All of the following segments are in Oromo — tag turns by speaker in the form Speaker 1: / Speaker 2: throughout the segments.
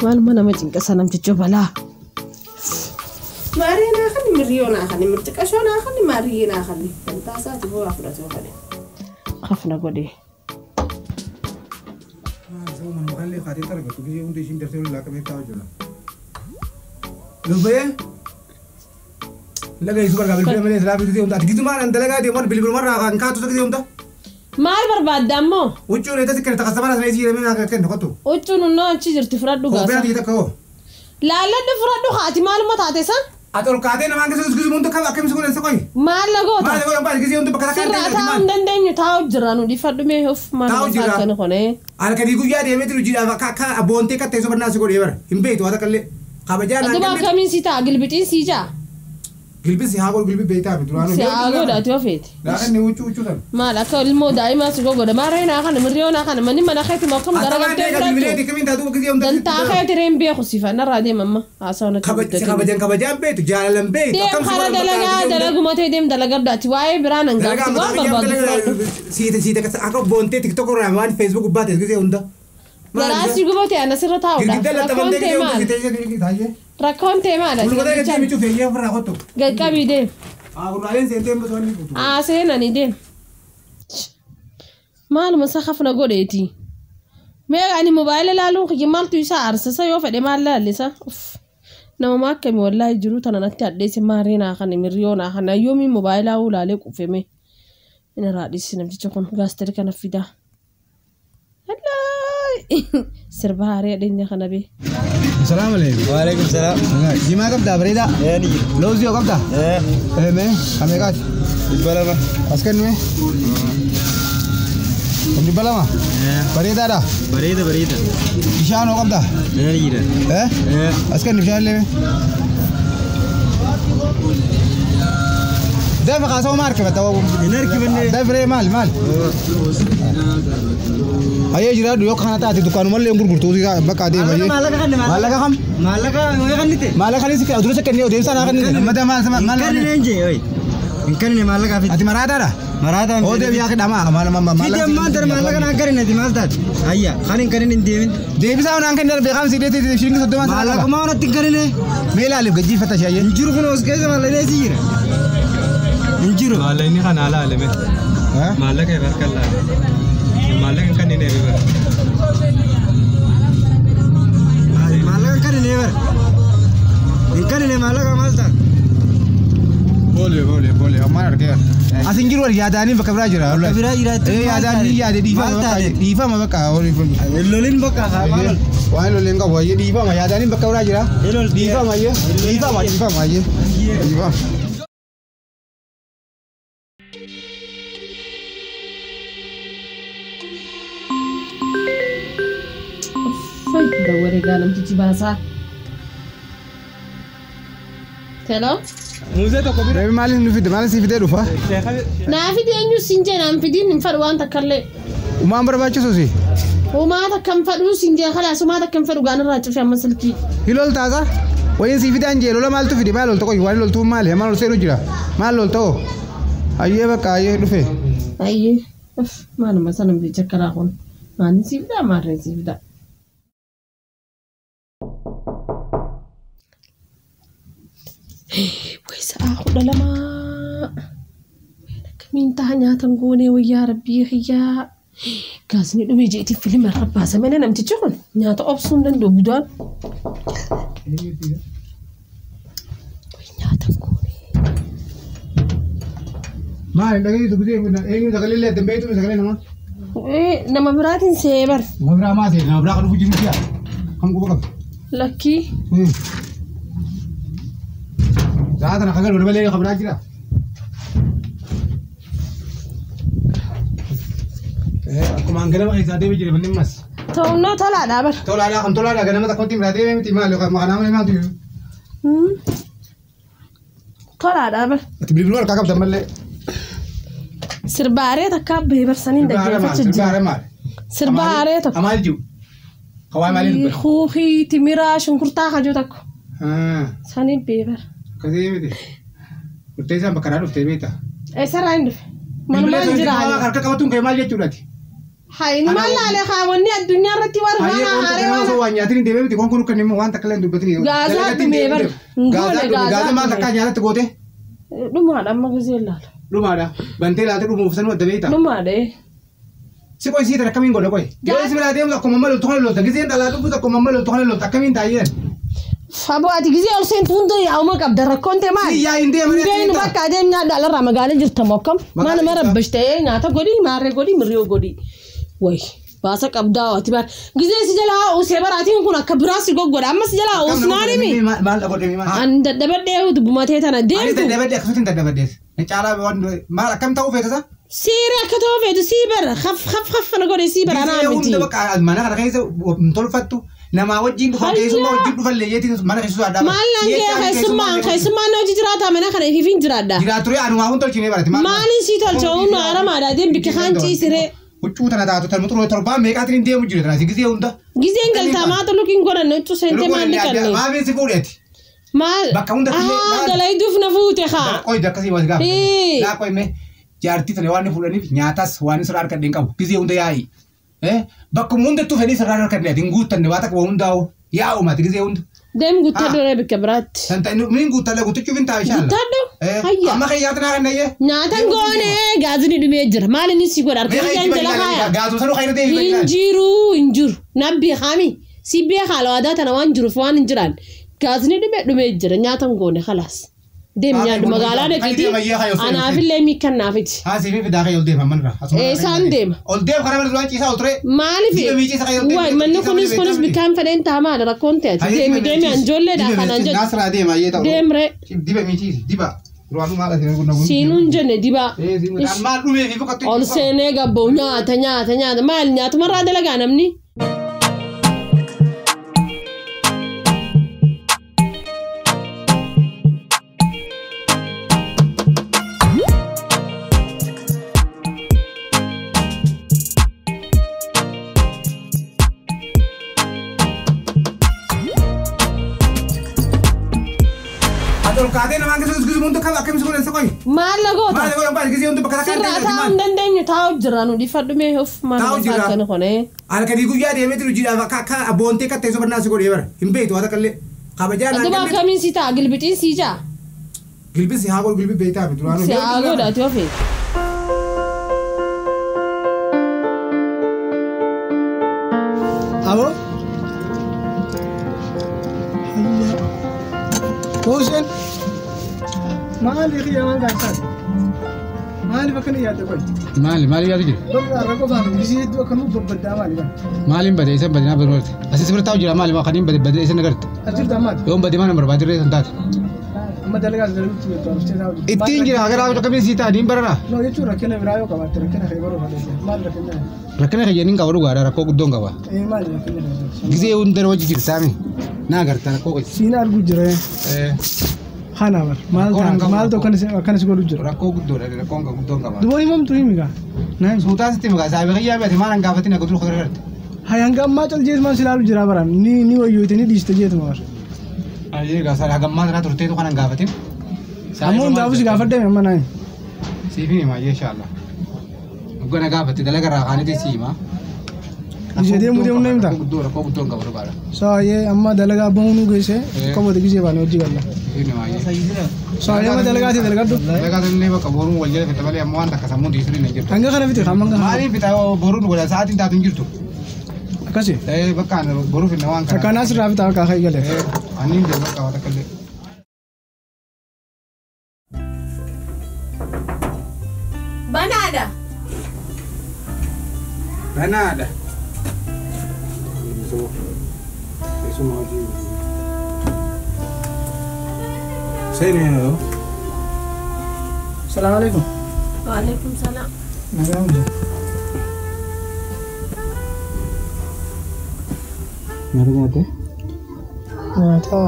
Speaker 1: Maaluma nama cinqasa namticho balaa. Maaree naa kan miriyoo naa kan mirtiqashoo naa kan maariyyee naa kan taasaati bu'aa fudhatoo kan. Hafna godhee.
Speaker 2: Lubbee laga isu bargaa bilbila malee silaa bilbiltee humna ati gisumaan an dalagaa deemuun bilbilumarraa kan kaatu sakisee humna.
Speaker 1: Maal barbaadda ammoo?
Speaker 2: Huccuun eettasi kenna takastamara sana isii jedhamee naa kenna kottu.
Speaker 1: Huccuun hunnoo achi jirti fudhadhu gaasa.
Speaker 2: Kophee ati takka hoo.
Speaker 1: Laalladhu fudhadhu haati maaluma taate san?
Speaker 2: Ati ol kaatee namaan keessa gisuma hunda kam akkamitti godhan sa qoyi?
Speaker 1: Maal la goota?
Speaker 2: Maal godhan baay'ee gisee hunda bakka takka
Speaker 1: Sirraa taa'uu hin dandeenyu taa'u jira nu dhiifadhu mee of maal akkana konee.
Speaker 2: Halkanii guyyaa deemee jiru jiidhaaf akka akka abboontee akka teessoo barnaa si godhee bara hin beektu waa takka illee. Kabajaa naan
Speaker 1: Aduma
Speaker 2: kennite.
Speaker 1: akkamiin si ta'a gilbixiin si jaa?
Speaker 2: Gilbisi haa godhu gilbi beektaa fi duraanuu.
Speaker 1: Si haa godhu ati ofeeti.
Speaker 2: Laa inni huccuu huccuu sana.
Speaker 1: Maal akka ilmoo daa'imaa si gogodha maarree naa kana mirriyoo naa kana manni mana keeti moo akkam
Speaker 2: Atamaan
Speaker 1: garagaltee
Speaker 2: eega bilbilee
Speaker 1: fudhattu?
Speaker 2: akkamiin taatu gisee hunda.
Speaker 1: Dantaa keeti reen beeku sifa narraa deema amma haasawaa natti
Speaker 2: Si kabajan kabajaan beektu jaalalan beektu.
Speaker 1: Deem
Speaker 2: Akkam si
Speaker 1: kana
Speaker 2: godhan bakka
Speaker 1: dalagaa
Speaker 2: gisee hunda.
Speaker 1: dalaguma ta'e deem dalagadhu ati waa'ee biraa nan
Speaker 2: Dalagaa
Speaker 1: gaafti
Speaker 2: mataa
Speaker 1: waan
Speaker 2: biyyaa
Speaker 1: barbaadu
Speaker 2: dalagaa
Speaker 1: fudhadhu.
Speaker 2: siite siite akka boontee tiktok irraa waan facebook gubbaa ta'e gisee hunda.
Speaker 1: Garaa si gubate ana sirra taa'uudhaaf.
Speaker 2: Girgidda
Speaker 1: Rakkoon
Speaker 2: laxxafamtee
Speaker 1: ta'e
Speaker 2: gisee hunda
Speaker 1: maal?
Speaker 2: siite taa'ee.
Speaker 1: Rakkoon ta'e maal? Ati
Speaker 2: Gulgutee
Speaker 1: namticha
Speaker 2: gatii michuu feeyyee ofirraa kottu.
Speaker 1: Qaqqabii deem.
Speaker 2: Haa gurraaleen seentee hin basoo inni guutu.
Speaker 1: Haa seenani deem. Maaluma isa hafna godheeti. Mee ani mobaayila laaluun kiyya maaltu isa aarsisa yoo fedhe maal laallisa? Uff. Namuma akkami wallaahi jiru tana natti hadheesse maarree naa kana mirriyoo naa kana yoomiin mobaayilaa ulaalee quufeme. Inni raadhisi namticha kun gaastari kana fidaa. Hallaa sirba haaree dhinya kana bee.
Speaker 2: Salaam alaikum.
Speaker 3: Waalaikum salaam.
Speaker 2: Jimaa qabdaa bareedaa?
Speaker 3: Ni jira.
Speaker 2: Loozii yoo qabdaa? Mee kameeqaati?
Speaker 3: 200.
Speaker 2: As kennime? Kun 200? Bareedaadha?
Speaker 3: Bareeda bareeda.
Speaker 2: Bishaan hoo qabdaa?
Speaker 3: Ni jira.
Speaker 2: As kenni bishaan illee mee? Dafa kaasoo ma harkifata?
Speaker 3: Hin harkifanne.
Speaker 2: Dafree maali maali? Ayyee jiraadhu yoo kana taate dukkaanumallee hin gurgurtu bakka adeema ayyee.
Speaker 3: Maallaqa kanne
Speaker 2: Maallaqa kam?
Speaker 3: Maallaqa yoo kannite.
Speaker 2: Maallaqa kanis dura kennee odeessaa naa kannite. Mata maal maal
Speaker 3: Hin kannine hin jee oyi. Hin kannine maallaqa fitti.
Speaker 2: Ati maraataadha?
Speaker 3: Maraataa.
Speaker 2: Oo deebi yaa dhama maal maal
Speaker 3: Fiti ammaan tana maallaqa naan kannine ati maal taate? Ayya kan hin kannine hin deemin.
Speaker 2: Deebisaa naan kennee darbee qaamsi hidhee shilingi 30 sana qaba.
Speaker 3: Maallaquma wanatti hin kannine.
Speaker 2: Mee ilaaliif gajjiifata shaayee.
Speaker 3: Hin jiru kun os keessa maallaqni si jira. Hin jiru.
Speaker 4: Maallaqni kana laalame. Maallaqa harka laale. Maallaqa hin kannine bara.
Speaker 3: Maallaqa hin kannine bara. Hin kannine maallaqa maal taate?
Speaker 2: Boole boole boole ammaan argeera. As hin jiru yaadaanii bakka biraa jira.
Speaker 3: Bakka biraa jira.
Speaker 2: Yaadaanii yaade dhiifama
Speaker 3: Maal
Speaker 2: bakka
Speaker 3: taate?
Speaker 2: dhiifama bakka.
Speaker 3: Lolin bakka haa maal?
Speaker 2: Waan loleen qabu ayyee dhiifama yaadaanii bakka biraa jira. Dhiifama ayyee dhiifama dhiifama ayyee dhiifama.
Speaker 1: Dawwalee gaa namtichi baasaa. Hello?
Speaker 4: Muuzee tokko bira.
Speaker 2: Deebi maaliif nu fide maaliif si fidee dhufa?
Speaker 1: Naa fidi eenyu siin jee naan fidiin hin fedhu waan takka illee.
Speaker 2: Umaan barbaachisu si?
Speaker 1: Homaa takka hin fedhu siin jee khalaas homaa takka hin fedhu gaan irraa cufe amma silkii.
Speaker 2: Hilol taasa? Wayin si fidaan jee lola maaltu fide maal lolta qoyi waan loltuun maali maal ol seenu jira maal lolta hoo? Ayyee bakka ayyee dhufe.
Speaker 1: Ayyee uff maaluma sana namticha akkanaa kun maaliin si fidaa maarreen si fidaa. Way sa'a 12. Akkamiin ta'a nyaatan goonee wayyaa rabbii kiyyaa. Gaasni dhume jeetii filima irra baasa malee namtichi kun nyaata obsuu hin danda'u budaan. Way nyaatan goonee.
Speaker 2: Maal hin dhageessu gisee eenyu sagalee illee adda hin beektu sagalee namaa?
Speaker 1: Nama biraatiin se'ee bar.
Speaker 2: Nama biraa maa se'e nama biraa kan dhufu jiru si'a. Kan quba qabdu.
Speaker 1: Lakkii.
Speaker 2: Sa'a kana kan galu malee kan biraa jira. Akkuma ganama keessaa deemee jira manni mas.
Speaker 1: Ta'unnoo tolaadhaa bar.
Speaker 2: Tolaadhaa kan tolaadhaa ganama tokkotti biraa deemee miti maal yookaan maqaa nama maaltu jiru.
Speaker 1: Tolaadhaa bar.
Speaker 2: Ati bilbiluma harkaa qabda malee.
Speaker 1: Sirba haree takka beebarsaniin dhaggeeffachaa
Speaker 2: Sirba
Speaker 1: jira.
Speaker 2: haree maali?
Speaker 1: Sirba haree tokko.
Speaker 2: Amaal jiru. Kawaa maaliin dubbata?
Speaker 1: Kuukii, timiraa, shunkurtaa hajuu tokko. Saniin beebar.
Speaker 2: Akkasii miti. Murteessaan bakka irraa dhuftee beektaa?
Speaker 1: Eessarraa hin dhufe? Manumaan jira.
Speaker 2: Harka qabatuun kee maal jechuudhaati?
Speaker 1: Hayi maal laalee kaawwanni addunyaa irratti waan haaree waan.
Speaker 2: Osoo waan nyaatiin deemee miti kun kun kan immoo waan takka illee dubbatanii.
Speaker 1: Gaazaa dhumee bar.
Speaker 2: Gaazaa maal takka nyaatatti goote?
Speaker 1: Dhumaadha amma gisee laala.
Speaker 2: Dhumaadha. Bantee laatee dhumuuf sanuu adda beektaa?
Speaker 1: Dhumaadha.
Speaker 2: Si qoy sii tana akkamiin godha qoy? Yoo si biraa deemtu akkuma amma loltu kana lolta. Giseen dhalaa dhufus akkuma amma loltu kana lolta akkamiin taa'ee?
Speaker 1: Faboo ati gisee ol seentu hunda yaa'uma qabda rakkoon ta'e maali?
Speaker 2: Si yaa hin deemne.
Speaker 1: Hundeen bakka adeem nyaadha alarraa magaalaa jirta moo akkam? Maal nama rabbash ta'ee nyaata godhi maarree godhi mirriyoo godhi. Wayi baasa qabdaa ati baar gisee si jalaa usee baraatiin kun akka biraa si goggodha amma si jalaa usnaan himi.
Speaker 2: Maal godhe maal?
Speaker 1: An dadhabadhee dubbumatee tana
Speaker 2: Ani
Speaker 1: deemtu.
Speaker 2: dadhabadhee akkasutti hin dadhabadhees. Ni caalaa waan maal akkam ta'uu feetasa?
Speaker 1: Siiree akka ta'uu feetu sii bara khaf khaf khaf na godhe sii bara anaa
Speaker 2: Gisee
Speaker 1: miti.
Speaker 2: hunda bakka mana kana keessa hin tolfattu. Namaa wajjin dhufan keessummaa wajjin dhufan leeyyeetiin mana keessa sodaadhaa.
Speaker 1: Maal langee keessummaan keessummaan hojii jiraata mana kana ifiif hin jiraadha.
Speaker 2: Jiraa ture anumaa hun tolchinee barate.
Speaker 1: Maaliin sii tolcha humna aramaadha deem bikka kaan ciisiree.
Speaker 2: Huccuu tana taatu tan muxuroo torbaan meeqaatiin hin deemu jiru tana gisee hunda.
Speaker 1: Giseen galtaa maata lukiin godhanne huccuu seentee maal dhiqanne.
Speaker 2: Maaliin si fuudheeti?
Speaker 1: Maal?
Speaker 2: Bakka hundatti illee
Speaker 1: Ahaa
Speaker 2: laal.
Speaker 1: dalayduuf na fuute haa.
Speaker 2: Qoy akkasii wal gaafa.
Speaker 1: Ee.
Speaker 2: Laa qoy mee jaartii tana waan fuudhaniif nyaatas waan sirraa harkadhe hin qabu gisee hunda yaa'i. Bakkuma hundattuu fedhii sirraa harkadhe hin guuttanne waa takka waa hundaa'u yaa'u mati gisee hunda.
Speaker 1: Deem guuttadhu ree bikka biraatti.
Speaker 2: Min guuttadha guuttachuuf hin taa'u inshaalla.
Speaker 1: Guuttadhu? Hayya.
Speaker 2: Amma kan nyaata naa kan
Speaker 1: Nyaatan goone gaazini dhumee jira. Maal inni si godha harka kiyyaan jala haaya.
Speaker 2: Gaazuu sanuu kan irra deebi'u.
Speaker 1: Hin jiru hin jiru. Na beekami. Si beekaa lawaadaa tana waan jiruuf waan hin jiraan. Gaazini dhumee jira nyaatan goone khalaas. Deem nyaadhu magaalaa dhaqiitii anaafillee miikkannaafiti.
Speaker 2: Haa siif fidaa kan ol deema manirra.
Speaker 1: Eessaan deema?
Speaker 2: Ol deema karaa mana duraan ciisaa ol ture.
Speaker 1: Maaliif?
Speaker 2: Diba miiciisa kan ol deema.
Speaker 1: Waay manni kunis kunis bikkaan fedheen ta'a maali rakkoon ta'e. Deemi deemi anjoolleedha kanaan jedhu.
Speaker 2: Naasraa deema ayyee ta'u.
Speaker 1: Deemree
Speaker 2: Diba miiciisi diba. Duraanuu maal asii gurna gurna.
Speaker 1: siinuun jenne dibaa.
Speaker 2: Maal dhumee fi boqottee.
Speaker 1: Ol seenee gabboo nyaata nyaata nyaata maal nyaatumarraa dalagaa namni.
Speaker 2: Ati ol kaatee namaan keessa gisee hunda akkamitti godhan isa qoy.
Speaker 1: Maal la goota?
Speaker 2: Maal godhan baay'ee gisee hunda bakka takka
Speaker 1: Sirraa taa'uu hin dandeenyu taa'u jira nu dhiifadhu mee of maal
Speaker 2: Taa'u jira.
Speaker 1: akkana konee.
Speaker 2: Halkanii guyyaa deemee jiru jiidhaaf akka akka abboontee akka teessoo barnaa si godhee bara hin beektu waa takka illee kabajaa naan
Speaker 1: Aduba
Speaker 2: kennite.
Speaker 1: akkamiin si ta'a gilbixiin si jaa.
Speaker 2: Gilbisi haa godhu gilbi beektaa fi duraanuu.
Speaker 1: Si haa godhu ati ofii.
Speaker 3: Abo. Hussein. Maali xiyya maal gaafatan? Maali bakka ni yaadda qoy?
Speaker 2: Maali maali yaadu jira?
Speaker 3: Barra rakkoo baanu gisee hedduu akka nuuf babbaddaa maali bara?
Speaker 2: Maaliin bade isan bade naa barbaade. Asis bira taa'u jira maali kan hin bade bade isan agarte.
Speaker 3: As jirtu ammaati?
Speaker 2: Yoon bade maal barbaade irree san taate.
Speaker 3: Amma dalagaas dalaguutti jirtu arustee taa'u jirtu.
Speaker 2: Ittiin jira gara akkamiin sii ta'a niin barara.
Speaker 3: No jechuun rakkina biraa yoo qabaatte rakkina kee baruu fadheesse. Maal rakkina?
Speaker 2: Rakkina kiyya niin qaba dhugaadha rakkoo guddoon qaba.
Speaker 3: Ee maali rakkina kee?
Speaker 2: Gisee hunda hojii jirtaami. Naa agarta rakkoo qoy.
Speaker 3: Siin arguu jira. Kana bar maal ta'a maal tokko akkanas godhu jira.
Speaker 2: Rakkoo guddoodha rakkoon guddoon qaba.
Speaker 3: Duboon himamtu himi gaa. Naam.
Speaker 2: Suutaan sitti maqaa saabii kiyyaa beete maal hangaafatin akka dur khadar.
Speaker 3: Hay hanga ammaa cal jeetumaan si ilaalu jira baraan ni ni wayyoote ni dhiiste jeetuma bar.
Speaker 2: Ayyee gaa saa hagammaa sana turteetu kan hangaafatin.
Speaker 3: Ammoo hundaafuu si gaafadhame amma naam.
Speaker 2: Siifin hima ayyee inshaalla. Hoggana gaafatte dalaga irraa kaanete si hima.
Speaker 3: Gisee deemuu deemuu na himta.
Speaker 2: Rakkoo guddoo rakkoo guddoon qaba dhugaadha.
Speaker 3: Saayee amma dalagaa bahuu nu geesse qomote gisee baane hojii galla.
Speaker 2: Siifin hima ayyee.
Speaker 3: Saayee amma dalagaati dalagadhu.
Speaker 2: Dalagaa sanillee bakka boruun wal jala fitta malee ammoo waan takka sammuun dhiisuu hin jirtu.
Speaker 3: Hanga kana fite hamma hanga kana.
Speaker 2: Maaliif fitaa boruun wal sa'aatiin taatu hin jirtu.
Speaker 3: Akkasi.
Speaker 2: Bakka boruuf hin waan kana.
Speaker 3: Takkaanaa sirraa fitaa akka akka galee.
Speaker 2: Ani hin deemu bakka waan takka illee.
Speaker 1: Banaadha.
Speaker 2: Banaadha. Teessuma hojii. Seenee.
Speaker 3: Salaam alaikum.
Speaker 1: Waalaikum salaam.
Speaker 3: Nagaan jira.
Speaker 2: Nyaata nyaattee?
Speaker 3: Nyaata.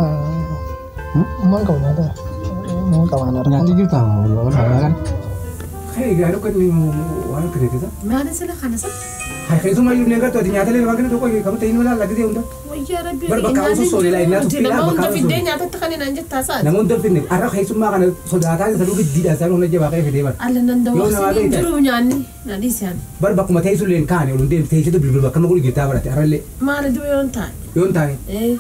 Speaker 3: Maal qaba nyaata? Maal qaba nyaata?
Speaker 2: Nyaatni jirtaa? Hei gaarii kan waan akka ta'e
Speaker 1: Maali sila kana sa?
Speaker 2: Hai keessumaa iyyuu ni agartu ati nyaata illee waan kana tokko kan ta'e inni walaala gisee hunda.
Speaker 1: Wayyaa Rabbi.
Speaker 2: Bar bakka osoo soolelaa innaa tuffiidhaa
Speaker 1: Nama
Speaker 2: bakka
Speaker 1: hunda
Speaker 2: osoo
Speaker 1: fiddee nyaatatti kan hin jettaa saati.
Speaker 2: Nama hunda finne har'a keessummaa kana sodaataa isa dhufi didhaa isaan hunda jabaa kee fidee bar.
Speaker 1: Alla nan
Speaker 2: Yoo namaa
Speaker 1: dawwaqsanii
Speaker 2: beektan.
Speaker 1: jiru nyaanni. Na dhiisaan.
Speaker 2: Bar bakkuma teessu illee hin kaane ol deemte teessitu bilbilu bakka nama gurgurtaa barate har'allee
Speaker 1: Maali du'e yoon taa'e?
Speaker 2: yoo hin taane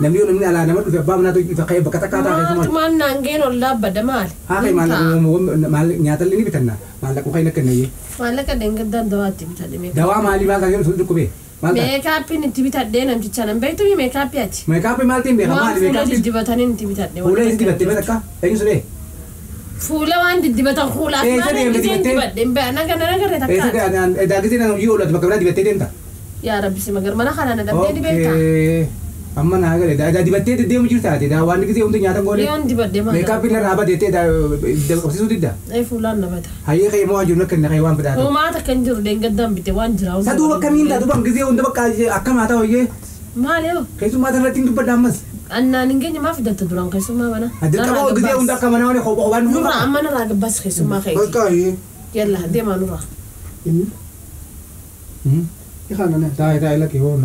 Speaker 2: namni yoo namni alaa nama dhufe abbaa manaatu dhufe ka'ee bakka takkaa taa'e
Speaker 1: Maaltu
Speaker 2: keessumaa.
Speaker 1: maal naan geen ol dhaabbadda maali?
Speaker 2: Haa ka'e maal nyaatallee ni bitanna maallaquu ka'e nakka nayyee.
Speaker 1: Maallaqa deengaddaan dawaatti bitadhe meeqa?
Speaker 2: Dawaa maalii maal taatee dhufu dhukkubee? Maal taate?
Speaker 1: Meekaappiin itti bitadhee namticha nan beektu meekaappii ati.
Speaker 2: Meekaappii maal ta'in beeka
Speaker 1: Waan
Speaker 2: maali
Speaker 1: fuula
Speaker 2: meekaappiin?
Speaker 1: diddibataniin itti bitadhe.
Speaker 2: Fuula isi dibattee mee takka eenyu sudhee?
Speaker 1: Fuula waan diddibatan fuulaaf
Speaker 2: Eessa
Speaker 1: maal
Speaker 2: deemte
Speaker 1: giseen
Speaker 2: dibattee?
Speaker 1: dibadhe hin beekan naga nagarre takkaati.
Speaker 2: Eessa daakisee nama hojii oolatu bakka biraa dibattee deemta?
Speaker 1: Yaa Rabbi si magar mana kana na dhabdee ni beektaa?
Speaker 2: Ookee. Amma naa gale daa dibattee deddeemu jirta ati daa waan gisee hundi nyaatan goone.
Speaker 1: Yoon dibadhe maal?
Speaker 2: Meekaappiin irraa badeettee daa qabsiisuu didda.
Speaker 1: Ee fuulaan na bata.
Speaker 2: Hayyee ka'ee moo waan jiru nakka inni ka'ee waan fedhaa ta'u.
Speaker 1: Homaa takka hin jiru deengaddaan bite waan jira.
Speaker 2: Sa duuba akkamiin taatu ban gisee hunda bakka akkam haa ta'u iyyee
Speaker 1: Maali yoo?
Speaker 2: keessummaa irratti hin dubbadha ammas.
Speaker 1: Annaan hin geenye maaf fidatta duraan keessummaa mana?
Speaker 2: Dirqama gisee hunda akka manaa wani kophaa kophaan
Speaker 1: Nurraa amma narraa gabbaas keessummaa keeti.
Speaker 2: Bakka iyyee.
Speaker 1: Yalla deemaa nurraa.
Speaker 3: Ikaan ana.
Speaker 2: Taa'ee taa'ee lakkee hoo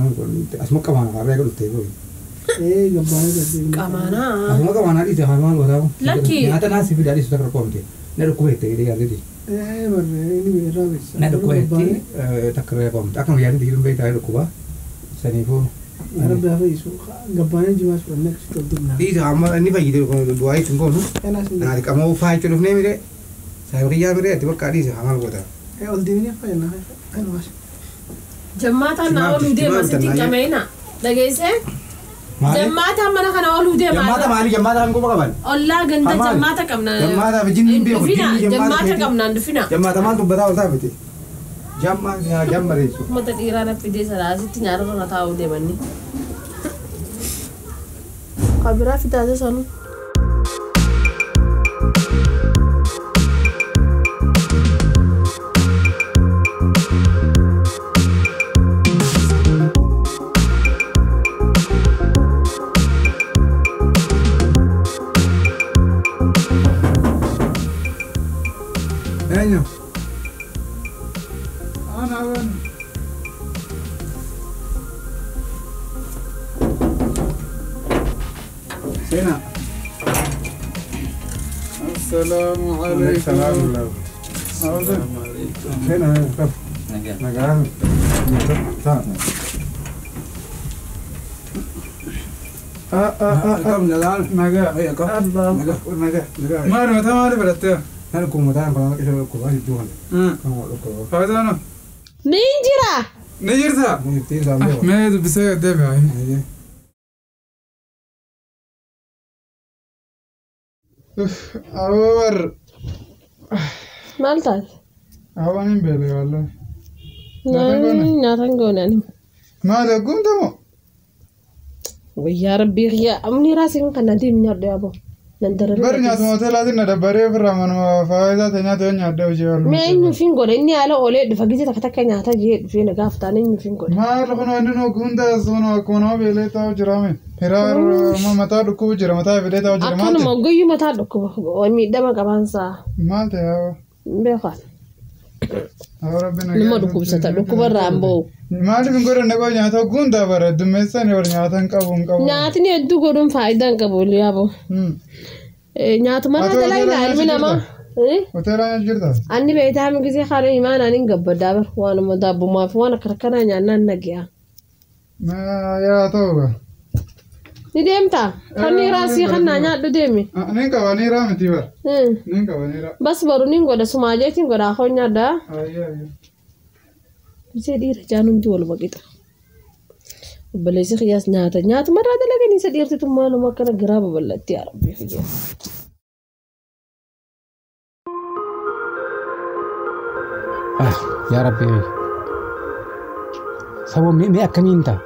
Speaker 2: asuma qabaana harree godhuttee booyi.
Speaker 3: Ee gabbaanee gabbaanee.
Speaker 1: Qamaanaa.
Speaker 2: Asuma qabaanaa dhiise haa maal gootaa.
Speaker 1: Lakki.
Speaker 2: Nyaata naa si fidaa dhiisu takka qoomte. Na dhukkubeette jedhee yaadde.
Speaker 3: Ee barree inni irraa beeksisa.
Speaker 2: Na dhukkubeette takka irra qoomte. Akkuma yaadde jiruun beektaa dhukkuba. Saniifuu.
Speaker 3: Rabbi haa fayyisu. Gabbaanee jimaas fudhannee akkasitti ol dibnaa.
Speaker 2: Dhiise amma inni fayyide bu'aa ittiin goonu.
Speaker 3: Kanaas hin
Speaker 2: Naati qamoo faa jechuun dhufnee miree. Saayiba miree ati bakka dhiise haa maal gootaa.
Speaker 3: Ee ol dibnee fayyadna. Kanumaas.
Speaker 1: Jammaataan na ooluu deema sitti hin qama'ina. Dhageessee? Jammaataan mana kana ooluu deema.
Speaker 2: Jammaata maali jammaata kan quba qaban?
Speaker 1: Ollaa ganda
Speaker 2: Maali?
Speaker 1: jammaata qabna.
Speaker 2: Jammaata fi jinni hin beeku.
Speaker 1: Dhufina
Speaker 2: Jinni jammaata
Speaker 1: jammaata
Speaker 2: keeti.
Speaker 1: qabnaan dhufina.
Speaker 2: Jammaata maal dubbataa ol taafete? Jamma jamma reessu.
Speaker 1: Uummata dhiiraa na fidee sana asitti nyaata irra taa'uu deemanni. Kabiraa fidaase sanuu.
Speaker 2: Eenyu?
Speaker 3: Ana waan.
Speaker 2: Seenaa.
Speaker 3: Assalaamu alaikum.
Speaker 2: Seenaa. Nagaa. Taa.
Speaker 3: Nagaa.
Speaker 2: Nagaa.
Speaker 3: Nagaa.
Speaker 2: Nagaa.
Speaker 3: Maali mataa maali barattee?
Speaker 2: Naan kun mataan kan isa dhukkubaa jidduu kana. Kan dhukkuba.
Speaker 3: Faayidaano.
Speaker 1: Ni jira.
Speaker 3: Ni jirta?
Speaker 2: Ittiin saamee.
Speaker 3: Mee dubbisee deebi'aa. Awwar.
Speaker 1: Maal taate?
Speaker 3: Awwaan hin beele wallahi. Nyaata goone?
Speaker 1: Nyaata hin goone ani.
Speaker 3: Maali guunta moo?
Speaker 1: Wayyaa Rabbii kiyya amni raasii kan na deemu nyaadhu yaaboo. Nan dararee.
Speaker 3: Bari nyaatuma hoteelaatiin na dabbaree ofirraa manuma faayidaa ta'e nyaata yoo nyaadde hojii oolu.
Speaker 1: Mee eenyu fin godhe inni haala oolee dhufa gisee takka takka nyaata jee dhufee na gaaftaan eenyu fin godhe.
Speaker 3: Maal kun wanti nu guunta sun akkuma nama beelee taa'u jiraame. Hiraa mataa dhukkubu jira mataa filee taa'u jira maal
Speaker 1: Akkanuma
Speaker 3: ta'e?
Speaker 1: guyyuu mataa dhukkuba miidhama qabaansaa
Speaker 3: Maal ta'e haa?
Speaker 1: beekaa.
Speaker 3: Haa rabbi nagaa.
Speaker 1: Nama dhukkubsata dhukkuba irraa hin ba'u.
Speaker 3: Maaliif hin godhanne qoo nyaata guuntaa bara dummeessaan yoo nyaata hin qabu hin qabu.
Speaker 1: Nyaatni hedduu godhuun faayidaa hin qabu yaaboo. Nyaatuma
Speaker 3: Ati
Speaker 1: irraa dalagnaa
Speaker 3: hoteela
Speaker 1: ilmi namaa.
Speaker 3: Hoteela nyaata jirta?
Speaker 1: Anni beektaa hami gisee kana himaan ani hin gabbaddaa bar waanuma daabbumaa fi waan akka akkanaa nyaannaan nagi'a.
Speaker 3: Yaa ta'u gaa.
Speaker 1: Ni deemtaa? Kan raasii kan naa nyaadhu deemi.
Speaker 3: Nin qaba ni raa miti bara. Nin qaba ni raa.
Speaker 1: Bas baru nin godha sumaajeetiin godha hoo nyaadhaa.
Speaker 3: Ayyee ayyee.
Speaker 1: Gisee dhiira jaan hundi waluma qixa. Obboleessi kiyyaas nyaata nyaatuma irraa dalaganii isa dhiirtitu maaluma akkana giraa babal'atti yaa rabbi kiyya.
Speaker 2: Yaa Rabbi. Saboo mee akkamiin ta'a?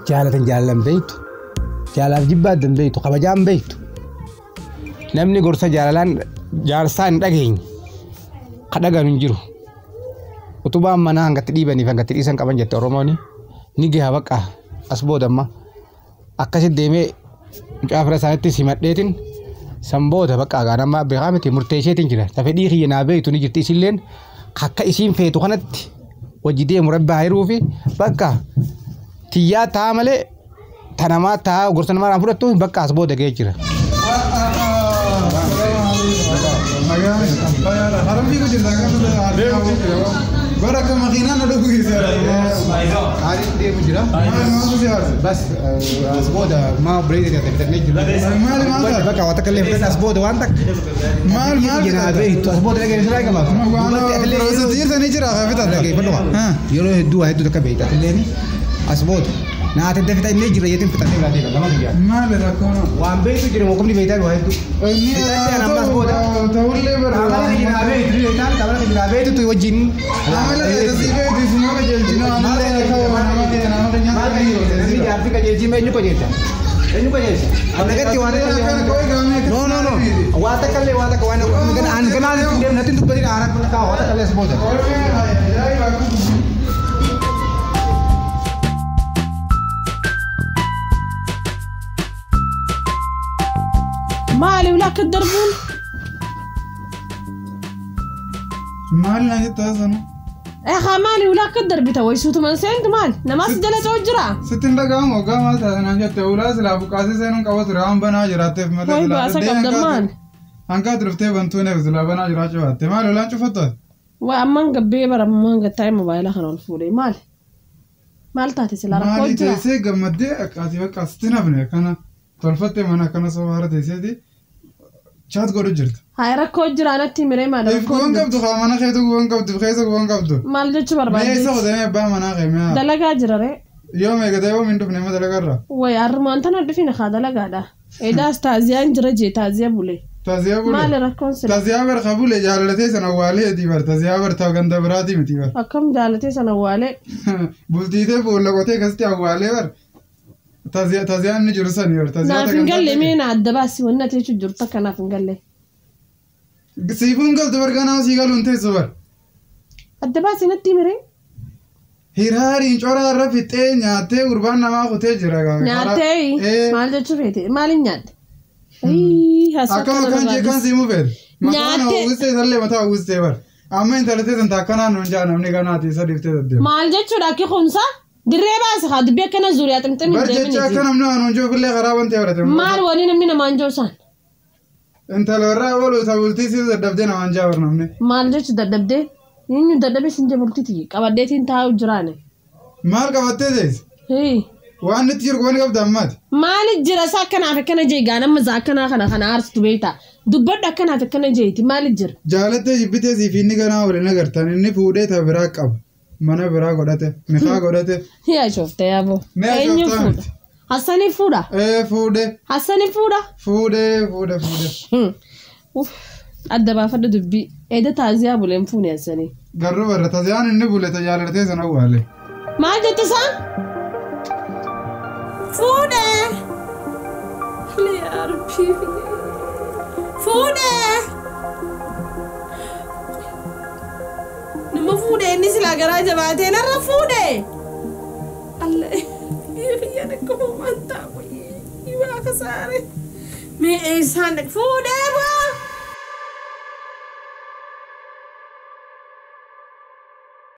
Speaker 2: Jaalatan jaalalan beektu. Jaalaaf jibbaaddan beektu. Kabajaan beektu. Namni gorsa jaalalaan jaarsaa hin dhageenye. Ka dhaganu hin jiru. Utubaan manaa hangatti dhiibaniif hangatti dhiisan qaban jette Oromoon. Ni gaha bakka as booda amma akkasitti deemee mucaa fira isaaniitti simadheetiin san booda bakka agaan amma beekaa miti murtee isheetiin jira. Ta fedhii kiyya naa beektu ni jirti isilleen akka isiin feetu kanatti hojii deemu rabbi haa hiruu fi bakka tiyyaa ta'a malee Tanamaa taa gorsa namaa fudhattu bakka as booda ga'ee jira. Bas as booda maa bireedii ta'e bitannee jirra. Bakka waan takka illee fudhanne as booda waan takka.
Speaker 3: Maal maal
Speaker 2: Jenaa beektu as booda dhageenye sirraa qaba. Yeroo hedduu waa hedduu takka beekta illee as booda. Naata itti fitannee jirra jeetiin fitannee biraa deema lama guyyaa.
Speaker 3: Maal rakkoon?
Speaker 2: Waan beektu jira moo qofni beektaa waa hedduu.
Speaker 3: Inni
Speaker 2: ammas booda.
Speaker 3: Ta'ullee bara.
Speaker 2: Amala jenaa beektu beektaan amala jenaa beektu wajjin.
Speaker 3: Amala keessatti beektu suma qajeelchina amala nama keenya nama keenya.
Speaker 2: Maal qajeelcha? Jaarsi qajeelchi eenyu qajeelcha? Eenyu qajeelcha? Nagatti waan No no no. Waa takka illee waa takka waan an ganaan hin deemne natti dubbatin aanaa kun kaa waa takka illee as booda.
Speaker 1: Maali ulaa akka darbuun?
Speaker 3: Maal na jettaa sana?
Speaker 1: Eegaa maali ulaa akka darbita wayisuutuman seentu maali? Namaas jala coo jira.
Speaker 3: Sitti hin dhaga'amu hoggaa maal taate naan jette ulaa silaa buqqaasee seenuun qaba ture waan banaa jiraatteef malee
Speaker 1: Wayi baasa qabda maali?
Speaker 3: Hanqaa dhuftee bantuun eef silaa banaa jiraachuu baatte maali ulaan cufattu?
Speaker 1: Waa ammaan gabbee bara ammaan gattaa'e mobaayila kana ol fuudhee maali? Maal taate silaa rakkoo
Speaker 3: Maali
Speaker 1: jira?
Speaker 3: teessee gammaddee ati bakka asitti nafne akkana tolfattee mana akkana sofaara teesseeti chaat godhu jirta.
Speaker 1: Haa rakkoo jira natti miree maali
Speaker 3: If
Speaker 1: rakkoo
Speaker 3: guban
Speaker 1: jira?
Speaker 3: qabdu haa mana keetu guban qabdu keessa guban qabdu.
Speaker 1: Maal jechuu
Speaker 3: Mee eessa
Speaker 1: barbaadde?
Speaker 3: qotamee abbaa manaa kee mee
Speaker 1: Dalagaa jira ree.
Speaker 3: yoo meeqatee yoo min dhufne ma dalagarra.
Speaker 1: Wayi harmaan tana dhufin haa dalagaadha. Edaas taaziyaan jira jee taaziyaa bule.
Speaker 3: Taziyaa bule.
Speaker 1: Maali rakkoon sila?
Speaker 3: Taziyaa bar qabule jaalatee sana awwaalee bar taziyaa bar ta'u ganda biraatii miti bar.
Speaker 1: Akkam jaalatee sana awwaalee?
Speaker 3: Bultiitee boolla qotee akkasitti awwaalee bar. Taziyaan ni jiru sani bar taziyaa.
Speaker 1: Naaf hin galle mee na adda baasi wanni ati jechuun jirtu akka naaf hin galle.
Speaker 3: Siifuun galtu bar ganaa sii galuun teessu bar.
Speaker 1: Adda baasi natti miree?
Speaker 3: Hiraariin coraa irra fixee nyaattee gurbaan namaa kutee jira.
Speaker 1: Nyaattee maal jechuu feete? Maaliin nyaatte?
Speaker 3: Akkam akkaan jee kan siimuu feete. Mataan uwwistee isallee mataa uwwistee bar. Amma intalatee san taakkanaan nuun jaa namni ganaati isa dhiiftee deddeema.
Speaker 1: Maal jechuudha akki kunsa? Dirree baase haa dubbii akkana zuuriyaa ximximii
Speaker 3: Bar jecha akka namni waan hunjoo fillee karaa wantee barate.
Speaker 1: Maal wani namni namaan joosaan?
Speaker 3: Intala irraa oolu isa bultii siif dadhabdee namaan jaa bar namni.
Speaker 1: Maal jechu dadhabdee? Eenyu dadhabee sin jee bultiiti qabaddeetiin taa'u jiraane.
Speaker 3: Maal qabattee teesse? Waan nutti jiru waan qabda ammaati.
Speaker 1: Maali jira isaa akkanaaf akkana jee gaanamma isaa akkanaa kana kana aarsitu beektaa? Dubbadhu akkanaaf akkana jeeti maali jira?
Speaker 3: Jaalattee jibbitee siif inni ganaa waliin agartan inni fuudhee ta biraa qaba. Mana biraa godhate mikaa godhate.
Speaker 1: Yaa shooftee yaaboo.
Speaker 3: Mee
Speaker 1: Eenyu
Speaker 3: shooftaa
Speaker 1: fuudha?
Speaker 3: miti?
Speaker 1: Hassanii fuudha?
Speaker 3: Ee fuudhee
Speaker 1: Hassanii fuudha?
Speaker 3: fuudhee fuudhee fuudhee.
Speaker 1: Uff adda baafadhu dubbii. Eeda taaziyaa buleen fuune Hassanii.
Speaker 3: Garuu barra taziyaan inni bule tajaajilatee sana awwaale.
Speaker 1: Maal jette isaa? Fuudhee! Yaa Rabbii. Fuudhee! Nama fuudhee inni silaa garaa jabaatee narra fuudhee! Allah kiyyaan akkuma waan taa'u waa kasaare. Mee eessaan fuudhee baa!